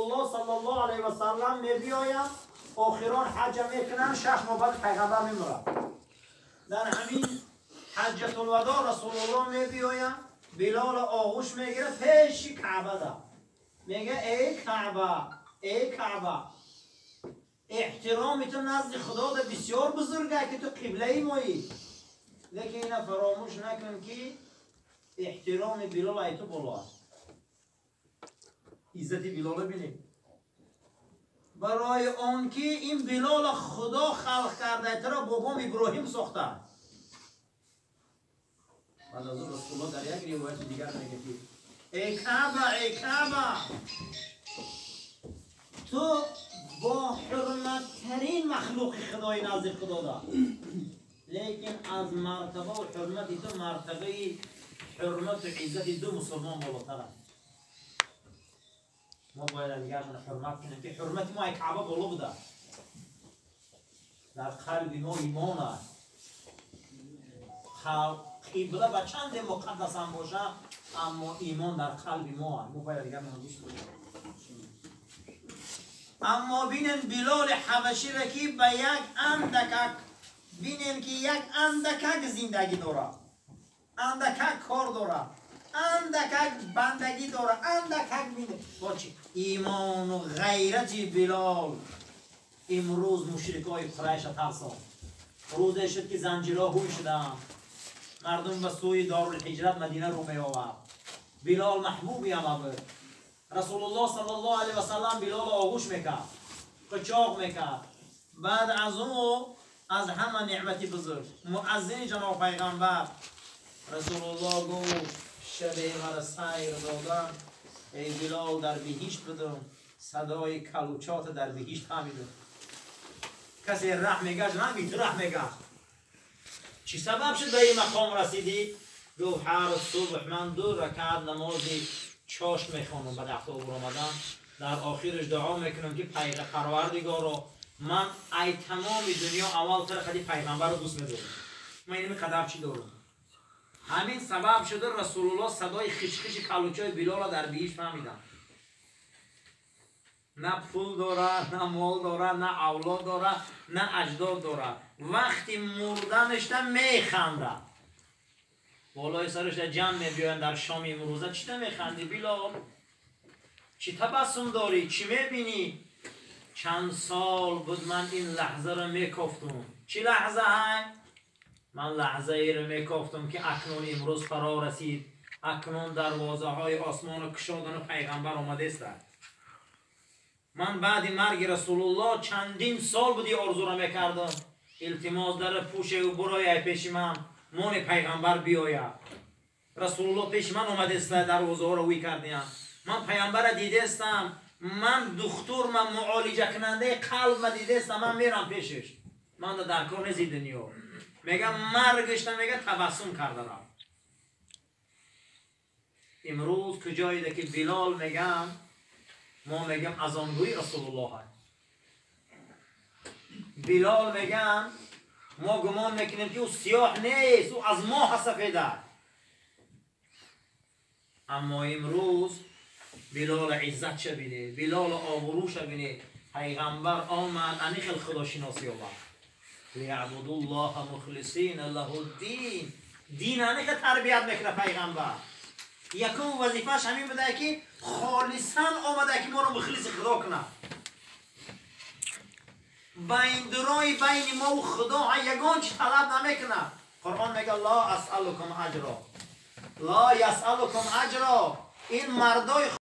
الله صلی الله علیه و سلم میبیایم آخران حج میکنن 6 ماه بعد پیغمبر میمره. در همین حجة الوداع رسول الله میبیایم بلال آغوش میگیره پیش کعبه ده میگه ای کعبه ای کعبه احترام تو نزد خدا ده بسیار بزرگه که تو قبله مایی، لیکن اینا فراموش نکن که احترام بلال ای تو بالا است. عزت بلال بینید برای آنکه این بلال خدا خلق کرده تو را بابام ابراهیم ساخته. بعد از اون رسول الله در یک روایت دیگر میگه که ای کعبه ای کعبه تو با حرمت ترین مخلوق خدای نزد خدا ده، لیکن از مرتبه و حرمت تو مرتبه حرمت و عزت دو مسلمان بالاتر است. ما باید دیگرشان حرمت کنیم که حرمت ما ای کعبه بالا بوده. در قلب ما ایمان است. قبله به چند مقدس هم باشه اما ایمان در قلب ما است. ما باید دیگرشان دوست باشیم. اما بینن بلال حبشی را که به یک اندکک بینن که یک اندکک زندگی داره، اندکک کار داره، اندکک بندگی داره، اندکک بینه با چی؟ ایمان و غیرت بلال امروز مشرکای قریش ترسان. روزی شد که زنجیرها هوی شدن، مردم به سوی دارالهجرت مدینه رو می آورد. بلال محبوبی هم بود. رسول الله صلی الله علیه و سلم بلال آغوش میکرد، قچاق میکرد. بعد از او از همه نعمتی بزرگ مؤذن جناب پیغمبر رسول الله گفت شب مرا سیر دادن ای بلال در بهشت بدم، صدای کلوچات در بهشت فهمیدم. کسی ره میگشت نه تو ره میگشت. چی سبب شد به این مقام رسیدی؟ گفت هر صبح من 2 رکعت نمازی چاش میخوانم بعد افتاب آمدن، در آخرش دعا میکنم که پروردگارا من ای تمام دنیا اول تر خدی پیغمبر رو دوست میدارم، من اینمی قدر چی دارم. همین سبب شده رسول الله صدای خشخش کلوچای بلال را در بهشت فهمیدن. نه پول داره، نه مال داره، نه اولاد داره، نه اجداد داره. وقتی مردنش میخنده بالای سرش جمع میبیاین در شام امروزه چی نمیخندی بلال؟ چی تبسم داری؟ چی میبینی؟ چند سال بود من این لحظه رو میکافتم. چی لحظه های؟ من لحظه ای رو میکافتم که اکنون امروز فرا رسید، اکنون دروازه های آسمان و کشادن و پیغمبر آمده است. من بعد مرگ رسول الله چندین سال بود این آرزو رو میکردم. التماس در پوشه و برای پیش من مان پیغمبر بیاید. رسول الله پیش من آمده است، دروازه ها رو وی کردیم. من پیغمبر دیده استم، من دکتر، من معالجه کننده قلب ما دیده استم، من میرم پیشش. من در کار نیست دنیا. میگم مرگش میگه تبسم کرده رفت. امروز کجایی ده که بلال میگم ما میگم اذانگوی رسول الله هست. بلال میگم ما گمان میکنیم که او سیاه نیست، او از ما سفیده. اما امروز بلال عزت شبینه، بلال آبرو شبینه. پیغمبر آمد انی خیل خداشناسی آورد. لیعبدوا الله مخلصین له الدین. دین انی خیل تربیت میکنه پیغمبر. یکم وظیفه‌اش همین بوده که خالصا آمده که ما رو مخلص خدا کنه. بین درای بین ما و خدا یگان چی طلب نمیکنه. قرآن میگه لا اسألکم اجرا، لا یسألکم اجرا. این مردای